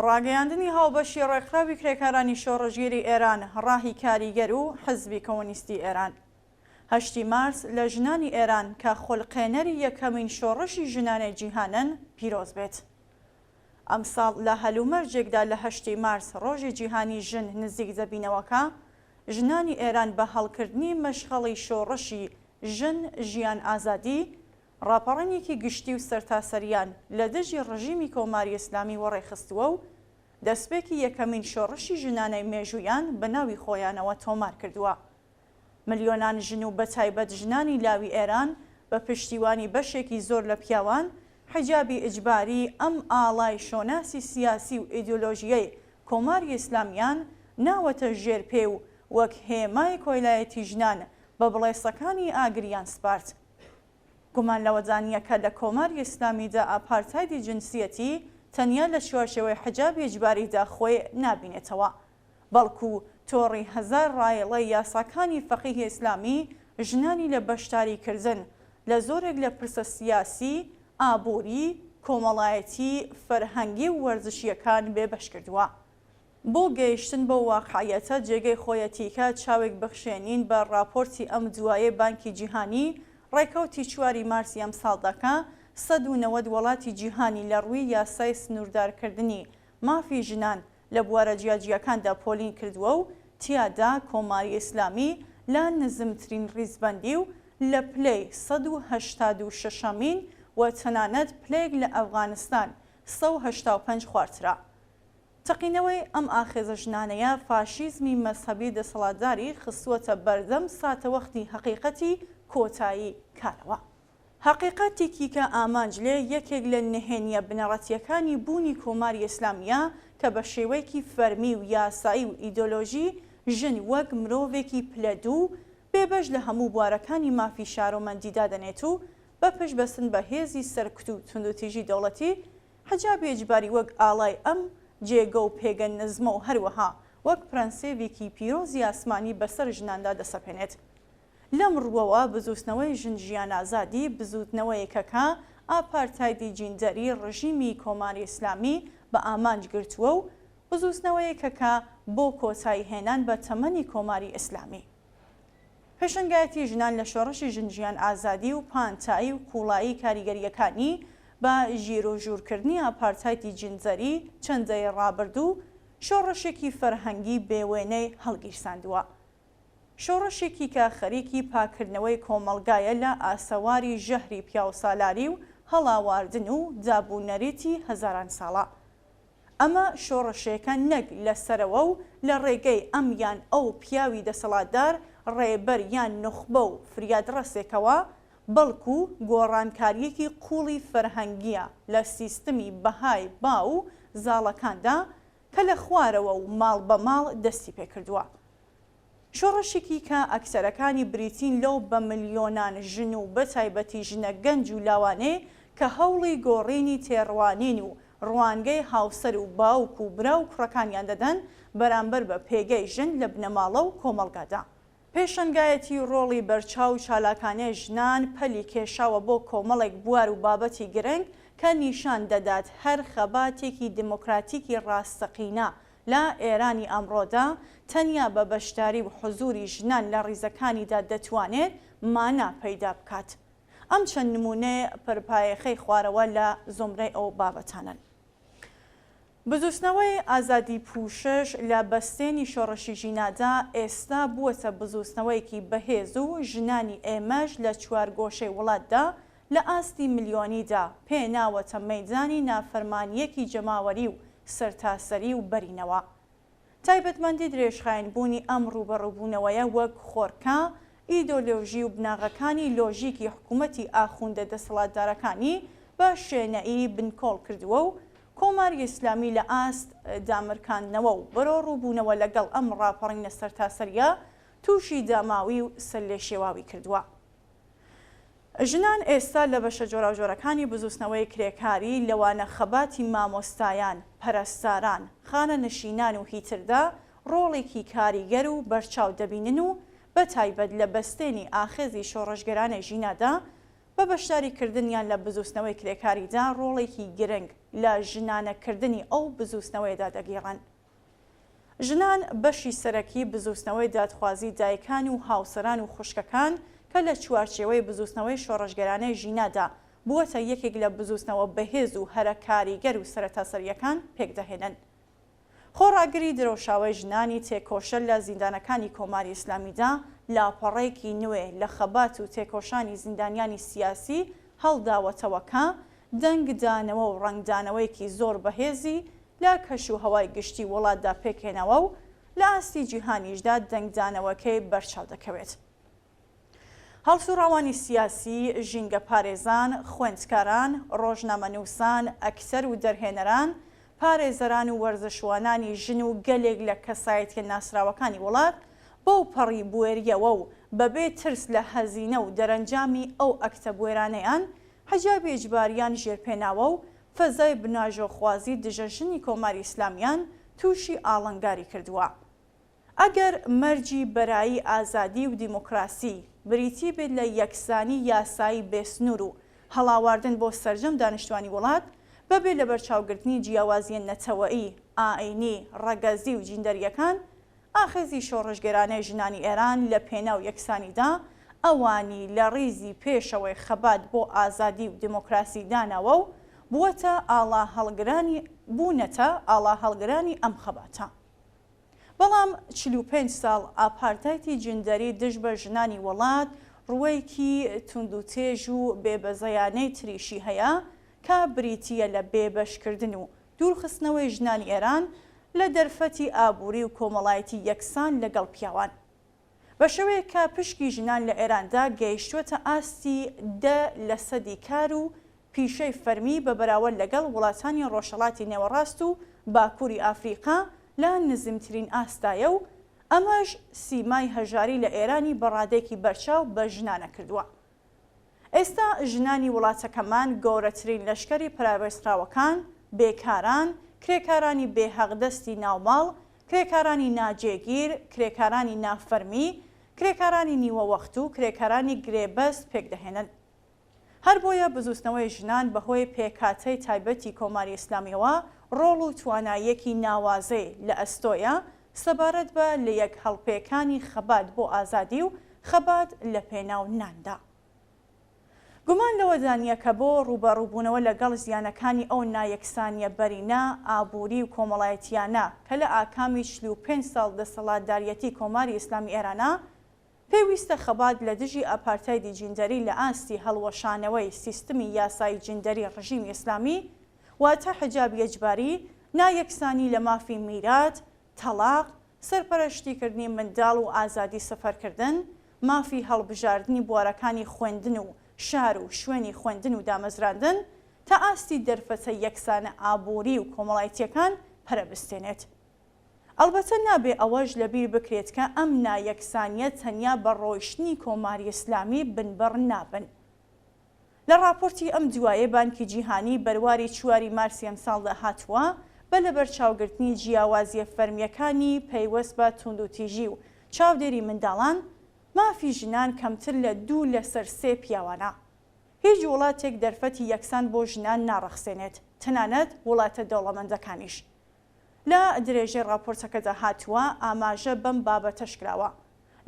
ڕاگەیاندنی هاوبەشی ڕێکخراوی کرێکارانی شۆڕشگێری ئێران، ڕاهی کاریگەر و حزبی کۆمۆنیستی ئێران. هەشتی مارس لە ژنانی ئێران کە خولقێنەری یەکەمین شۆڕشی ژنانەی جیهانن پیرۆز بێت. ئەمساڵ لە هەلومەرجێکدا لە هەشتی مارس ڕۆژی جیهانی ژن نزیک دەبینەوە کە ژنانی ئێران بە هەڵکردنی مەشخەڵی شۆڕشی ژن ژیان ئازادی ڕاپەڕینێکی گشتی و سەرتاسەرییان لە دژی ڕژیمی کۆماری ئیسلامی وەڕێ خستووە و دەسپێکی یەکەمین شۆڕشی ژنانەی مێژوویان بە ناوی خۆیانەوە تۆمار کردووە. ملیۆنان ژن و بەتایبەت ژنانی لاوی ئێران بە پشتیوانی بەشێکی زۆر لە پیاوان، حیجابی ئیجباری ئەم ئاڵای شۆناسی سیاسی و ئیدۆلۆژییەی کۆماری ئیسلامیان ناوەتە ژێر پێ و وەک هێمای کۆیلایەتی ژنان بە بڵێسەکانی ئاگریان سپارد. گومان لەوەدا نییە کە لە کۆماری ئیسلامیدا ئاپارتایدی جنسیەتی تەنیا لە چوارچێوەی حیجابی ئیجباریدا خۆی نابینێتەوە، بەڵکو تۆڕی هەزار ڕایەڵەی یاساکانی فەقیهی ئیسلامی ژنانی لە بەشداریکردن لە زۆرێک لە پرسە سیاسی، ئابووری، کۆمەڵایەتی، فەرهەنگی و وەرزشییەکان بێبەش کردووە. بۆ گەیشتن بەو واقعیەتە جێگەی خۆیەتی کە چاوێک بخشێنین بە ڕاپۆرتی ئەم دوایەی بانکی جیهانی ڕێکەوتی چواری مارسی ئەمساڵدا کە 190 وەڵاتی جیهانی لە ڕووی یاسای سنووردارکردنی مافی ژنان لە بوارە جیاجیاکاندا پۆلین کردووە و تیادا کۆماری ئیسلامی لە نزمترین ڕیزبەندی و لە پلەی 186 ەمین و تەنانەت پلەیەک لە ئەفغانستان 185 خوارترە. تەقینەوەی ئەم ئاخێزە ژنانەیە فاشیزمی مەزهەبی دەسەڵاتداری خستووەتە بەردەم ساتەوەختی هەقیقەتی کۆتایی کارەوە. هەقیقەتێکی کە ئامانج لێ یەکێک لە نهێنییە بنەڕەتییەکانی بوونی کۆماری ئیسلامییە کە بە شێوەیەکی فەرمی و یاسایی و ئیدۆلۆژی ژن وەک مرۆڤێکی پلە دوو بێبەش لە هەموو بوارەکانی مافی شارۆمەندی دادەنێت و بە پشتبەستن بە هێزی سەرکوت و توندوتیژی دەوڵەتی حجابی ئیجباری وەک ئاڵای ئەم جێگە و پێگە نزمە و هەروەها وەک پرەنسێڤێکی پیرۆزی ئاسمانی بەسەر ژناندا دەسەپێنێت. لەم ڕووەوە بزووتنەوەی ژن ژیان ئازادی بزووتنەوەیەکە کە ئاپارتایدی جیندەری ڕژیمی کۆماری ئیسلامی بە ئامانج گرتووە و بزووتنەوەیەکە کە بۆ کۆتایی هێنان بە تەمەنی کۆماری ئیسلامی پێشەنگایەتی ژنان لە شۆڕشی ژن ژیان ئازادی و پانتایی و قووڵایی کاریگەرییەکانی بە ژیروژوورکردنی ئاپارتایدی جیندەری چەند دەیەی ڕابردوو شۆڕشێکی فەرهەنگی بێ وێنەی هەڵگیرساندووە. شۆڕشێکی کە خەریکی پاککردنەوەی کۆمەڵگایە لە ئاسەواری ژەهری پیاوسالاری و هەڵاواردن و داب و نەریتی هەزاران ساڵە. ئەمە شۆڕشێکە نەک لە سەرەوە و لە ڕێگەی ئەم یان ئەو پیاوی دەسەڵاتدار، ڕێبەر یان نوخبە و فریادڕەسێکەوە، بەڵکو گۆڕانکارییەکی قووڵی فەرهەنگییە لە سیستمی بەهای باو و زاڵەکاندا کە لە خوارەوە و ماڵ بە ماڵ دەستی پێکردووە. شۆڕشێکی کە ئەکتەرەکانی بریتین لەو بە ملیۆنان ژن و بە تایبەتی ژنە گەنج و لاوانەی کە هەوڵی گۆڕینی تێڕوانین و ڕوانگەی هاوسەر و باوک و برا و کوڕەکانیان دەدەن بەرامبەر بە پێگەی ژن لە بنەماڵە و کۆمەڵگادا. پێشەنگایەتی و ڕۆڵی بەرچاو و چالاکانەی ژنان پەلی کێشاوە بۆ کۆمەڵێک بوار و بابەتی گرنگ کە نیشان دەدات هەر خەباتێکی دێمۆکراتیکی ڕاستەقینە لە ئێرانی ئەمڕۆدا تەنیا بە بەشداری و حزووری ژنان لە ڕیزەکانیدا دەتوانێت مانا پەیدا بکات. ئەم چەند نموونەی پرپایەخەی خوارەوە لە زومرەی ئەو بابەتانەن. بزووتنەوەی ئازادی پووشش لە بەستێنی شۆڕشی ژینادا ئێستا بووەتە بزووتنەوەیەکی بەهێز و ژنانی ئێمەش لە چوارگۆشەی وڵاتدا لە ئاستی ملیۆنیدا پێ ناوەتە مەیدانی نافەرمانییەکی جەماوەری و سەرتاسەری و بەرینەوە. تایبەتمەندی درێژخایەن بوونی ئەم ڕووبەڕووبوونەوەیە وەک خۆرکە ئیدۆلۆژی و بناغەکانی لۆژیکی حکوومەتی ئاخوندە دەسەڵاتدارەکانی بە شێنەیی بنکۆڵ کردووە و کۆماری ئیسلامی لە ئاست دامرکاندنەوە و بەرەوڕووبوونەوە لەگەڵ ئەم ڕاپەڕینە سەرتاسەرییە تووشی داماوی و سەرلێشێواوی کردووە. ژنان ئێستا لە بەشە جۆراوجۆرەکانی بزووتنەوەی کرێکاری، لەوانە خەباتی مامۆستایان، پەرستاران، خانەنشینان و هیتردا ڕۆڵێکی کاریگەر و بەرچاو دەبینن و بەتایبەت لە بەستێنی ئاخێزی شۆڕشگێرانەی ژینادا. بە بەشداری کردنیان لە بزووتنەوەی کرێکاریدا ڕۆڵێکی گرنگ لە ژنانە کردنی ئەو بزووتنەوەیەدا دەگێڕن. ژنان بەشی سەرەکی بزووتنەوەی دادخوازی دایکان و هاوسەران و خوشکەکان کە لە چوارچێوەی بزووتنەوەی شۆڕشگێرانەی ژینادا بووەتە یەکێک لە بزووتنەوە بەهێز و هەرە کاریگەر و سەرتاسەرییەکان پێکدەهێنن. خۆڕاگری درەوشاوەی ژنانی تێکۆشەر لە زیندانەکانی کۆماری ئیسلامیدا لاپەڕەیەکی نوێ لە خەبات و تێکۆشانی زیندانیانی سیاسی هەڵداوەتەوە کە دەنگدانەوە و ڕەنگدانەوەیەکی زۆر بەهێزی لە کەش و هەوای گشتی وڵاتدا پێکهێناوە و لە ئاستی جیهانیشدا دەنگدانەوەکەی بەرچاو دەکەوێت. هەڵسوڕاوانی سیاسی، ژینگەپارێزان، خوێندکاران، ڕۆژنامەنووسان، ئەکتەر و دەرهێنەران، پارێزەران و وەرزشوانانی ژن و گەلێک لە کەسایەتیە ناسراوەکانی وڵات بەوپەڕی بوێرییەوە و بەبێ ترس لە هەزینە و دەرەنجامی ئەو ئەکتە بوێرانەیان حیجابی ئیجباریان ژێرپێ ناوە و فەزای بناژۆخوازی دژە ژنی کۆماری ئیسلامیان تووشی ئاڵنگاری کردووە. ئەگەر مەرجی بەرایی ئازادی و دیموکراسی بریتی بێت لە یەکسانی یاسایی بێسنوور و هەڵاواردن بۆ سەرجەم دانیشتوانی وڵات بەبێ لەبەرچاوگرتنی جیاوازییە نەتەوەیی، ئایینی، ڕەگەزی و جیندەرییەکان، ئاخێزی شۆڕشگێرانەی ژنانی ئێران لە پێناو یەکسانیدا ئەوانی لە ڕیزی پێشەوەی خەبات بۆ ئازادی و دیموکراسی داناوە و بووەتە ئاڵاهەڵگرانی بوونەتە ئاڵاهەڵگرانی ئەم خەباتە. بەڵام 45 ساڵ ئاپارتایتی جندەری دژ بە ژنانی وڵات ڕووێکی توندوتێژ و بێبەزەیانەی تریشی هەیە کە بریتییە لە بێبەشکردن و دوورخستنەوەی ژنانی ئێران لە دەرفەتی ئابووری و کۆمەڵایەتی یەکسان لەگەڵ پیاوان. بە شێوەیەک کە پشکی ژنان لە ئێراندا گەیشتووەتە ئاستی دە لەسەدی کار و پیشەی فەرمی بە بەراوەرد لەگەڵ وڵاتانی ڕۆژهەڵاتی نێوەڕاست و باکووری ئافریقا لە نزمترین ئاستدایە و ئەمەش سیمای هەژاری لە ئێرانی بە ڕادەیەکی بەرچاو بە ژنانە کردووە. ئێستا ژنانی وڵاتەکەمان گەورەترین لەشکری پەراوێزخراوەکان، بێکاران، کرێکارانی بێ هەقدەستی ناوماڵ، کرێکارانی ناجێگیر، کرێکارانی نافەرمی، کرێکارانی نیوەوەخت و کرێکارانی گرێبەست پێکدەهێنن. هەربۆیە بزووتنەوەی ژنان بەهۆی پێکهاتەی تایبەتی کۆماری ئیسلامییەوە ڕۆڵ و تواناییەکی ناوازەی لە ئەستۆیە سەبارەت بە لەیەکهەڵپێکانی خەبات بۆ ئازادی و خەبات لە پێناو ناندا. گومان لەوەدا نییە کە بۆ ڕووبەڕووبوونەوە لەگەڵ زیانەکانی ئەو نایەکسانییە بەرینە ئابووری و کۆمەڵایەتییانە کە لە ئاکامی 45 ساڵ دەسەڵاتداریەتی کۆماری ئیسلامی ئێرانە پێویستە خەبات لە دژی ئاپارتایدی جیندەری لە ئاستی هەڵوەشانەوەی سیستمی یاسایی جیندەری ڕژیمی ئیسلامی واتە حجابی ئیجباری، نایەکسانی لە مافی میرات، تەڵاق، سەرپەرەشتیکردنی منداڵ و ئازادی سەفەرکردن، مافی هەڵبژاردنی بوارەکانی خوێندن و شار و شوێنی خوێندن و دامەزراندن، تا ئاستی دەرفەتە یەکسانە ئابووری و کۆمەڵایتییەکان پەرە بستێنێت. ئەڵبەتە نابێ ئەوەش لەبیر بکرێت کە ئەم نایەکسانییە تەنیا بە ڕۆیشتنی کۆماری ئیسلامی بنبڕ نابن. لە ڕاپۆرتی ئەم دوایەی بانکی جیهانی بەرواری چواری مارسی ئەمساڵدا هاتووە، بە لەبەرچاوگرتنی جیاوازییە فەرمییەکانی پەیوەست بە توندوتیژی و چاودێری منداڵان، مافی ژنان کەمتر لە دوو لەسەر سێ پیاوانە. هیچ وڵاتێک دەرفەتی یەکسان بۆ ژنان ناڕەخسێنێت، تەنانەت وڵاتە دەوڵەمەندەکانیش. لە درێژەی ڕاپۆرتەکەدا هاتووە، ئاماژە بەم بابەتەش کراوە،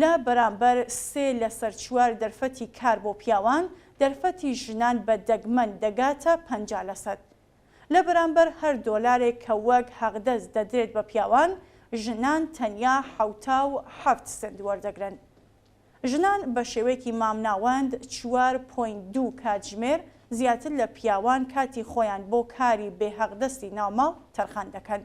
لە بەرامبەر سێ لەسەر چوار دەرفەتی کار بۆ پیاوان، دەرفەتی ژنان بە دەگمەن دەگاتە 50 لەسەد. لە بەرامبەر هەر دۆلارێک کە وەک هەقدەست دەدرێت بە پیاوان، ژنان تەنیا 77 سنت وەردەگرن. ژنان بە شێوەیەکی مامناوەند چوار point دوو کاتژمێر زیاتر لە پیاوان کاتی خۆیان بۆ کاری بێ هەقدەستی ناوماڵ تەرخان دەکەن.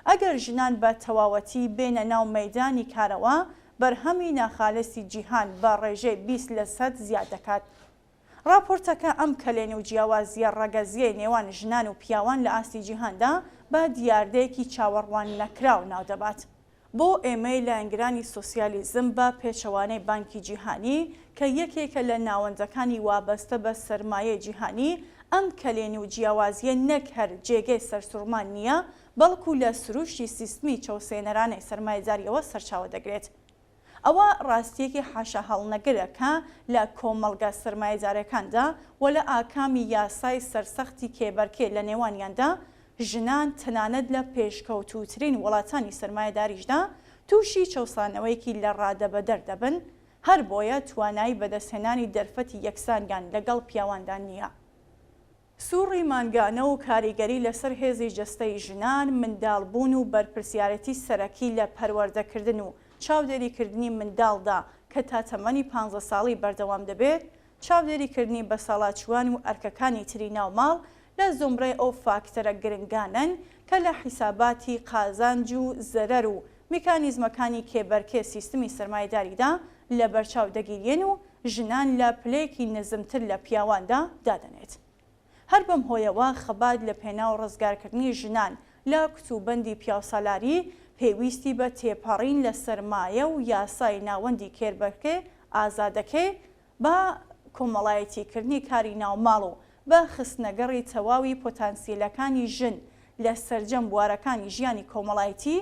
ئەگەر ژنان بە تەواوەتی بێنە ناو مەیدانی کارەوە، بەرهەمی ناخالسی جیهان بە ڕێژەی 20 لەسەد زیاد دەکات. ڕاپۆرتەکە ئەم کەلێن و جیاوازییە ڕەگەزییەی نێوان ژنان و پیاوان لە ئاستی جیهاندا بە دیاردەیەکی چاوەڕواننەکراو ناودەبات. بۆ ئێمەی لایەنگرانی سۆسیالیزم بە پێچەوانەی بانکی جیهانی کە یەکێکە لە ناوەندەکانی وابەستە بە سەرمایەی جیهانی، ئەم کەلێن و جیاوازییە نەک هەر جێگەی سەرسوڕمان نییە، بەڵکو لە سروشتی سیستمی چەوسێنەرانەی سەرمایەدارییەوە سەرچاوە دەگرێت. ئەوە ڕاستییەکی حاشاهەڵنەگرە کە لە کۆمەڵگا سەرمایەدارەکاندا و لە ئاکامی یاسای سەرسەختی کێبەرکێ لە نێوانیاندا ژنان تەنانەت لە پێشکەوتووترین وڵاتانی سەرمایەداریشدا تووشی چەوسانەوەیەکی لە ڕادەبەدەر دەبن، هەربۆیە توانایی بەدەستهێنانی دەرفەتی یەکسانیان لەگەڵ پیاواندا نییە. سوڕی مانگانە و کاریگەری لەسەر هێزی جەستەی ژنان، منداڵبوون و بەرپرسیارێتی سەرەکی لە پەروەردەکردن و چاودێریکردنی منداڵدا کە تا تەمەنی پانزە ساڵی بەردەوام دەبێت، چاودێریکردنی بەساڵاچووان و ئەرکەکانی تری ناو ماڵ لە زومرەی ئەو فاکتەرە گرنگانەن کە لە حیساباتی قازانج و زەرەر و میکانیزمەکانی کێبەرکێ سیستمی سەرمایەداریدا لەبەرچاو دەگیریێن و ژنان لە پلەیەکی نزمتر لە پیاواندا دادەنێت. هەر بەم هۆیەوە خەبات لە پێناو ڕزگارکردنی ژنان لە کوتوبەندی پیاوسالاری پێویستی بە تێپەڕین لە سەرمایە و یاسای ناوەندی کێربەرکێ ئازادەکەی بە کۆمەڵایەتیکردنی کاری ناوماڵ و بە خستنەگەڕی تەواوی پۆتانسیلەکانی ژن لە سەرجەم بوارەکانی ژیانی کۆمەڵایتی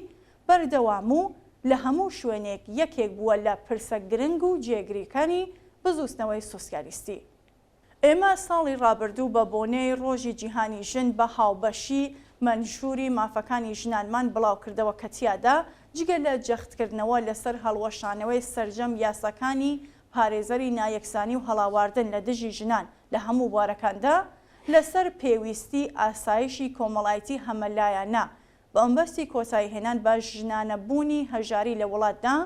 بەردەوام و لە هەموو شوێنێک یەکێک بووە لە پرسە گرنگ و جێگریکانی بزووتنەوەی سۆسیالیستی. ئێمە ساڵی ڕابردوو بە بۆنەی ڕۆژی جیهانی ژن بە هاوبەشی مەنشووری مافەکانی ژنانمان بڵاوکردەوە کە تیادا جگە لە جەختکردنەوە لەسەر هەڵوەشانەوەی سەرجەم یاساکانی پارێزەری نایەکسانی و هەڵاواردن لە دژی ژنان لە هەموو بوارەکاندا لەسەر پێویستی ئاسایشی کۆمەڵایتی هەمەلایەنە بە مەبەستی کۆتاییهێنان بە ژنانەبوونی هەژاری لە وڵاتدا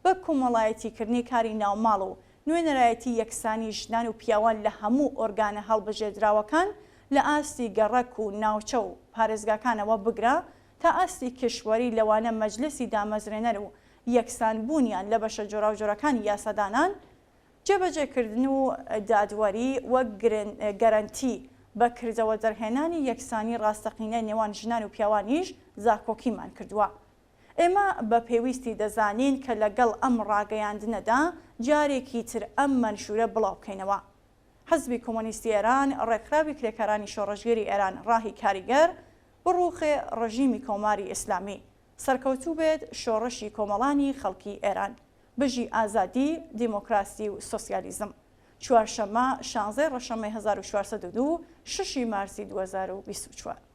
بە کۆمەڵایەتیکردنی کاری ناوماڵ و نوێنەرایەتی یەکسانی ژنان و پیاوان لە هەموو ئۆرگانە هەڵبژێردراوەکان لە ئاستی گەڕەک و ناوچە و پارێزگاکانەوە بگرە تا ئاستی کیشوەری لەوانە مەجلسی دامەزرێنەر و یەکسان بوونیان لە بەشە جۆراوجۆرەکانی یاسادانان، جێبەجێکردن و دادوەری وەک گەرەنتی بە کردەوە دەرهێنانی یەکسانی ڕاستەقینەی نێوان ژنان و پیاوانیش داکۆکیمان کردووە. ئێمە بە پێویستی دەزانین کە لەگەڵ ئەم ڕاگەیاندنەدا جارێکی تر ئەم مەنشوورە بڵاو بکەینەوە. حزبی کۆمۆنیستی ئێران، ڕێکخراوی کرێکارانی شۆڕشگێری ئێران ڕاهی کاریگەر، بڕووخێ ڕژیمی کۆماری ئیسلامی. سەرکەوتوو بێت شۆڕشی کۆمەڵانی خەڵکی ئێران. بژی ئازادی، دیمۆکراسی و سۆسیالیزم. چوارشەممە، شانزەی ڕەشەممەی 1402، شەشی مارسی 2024.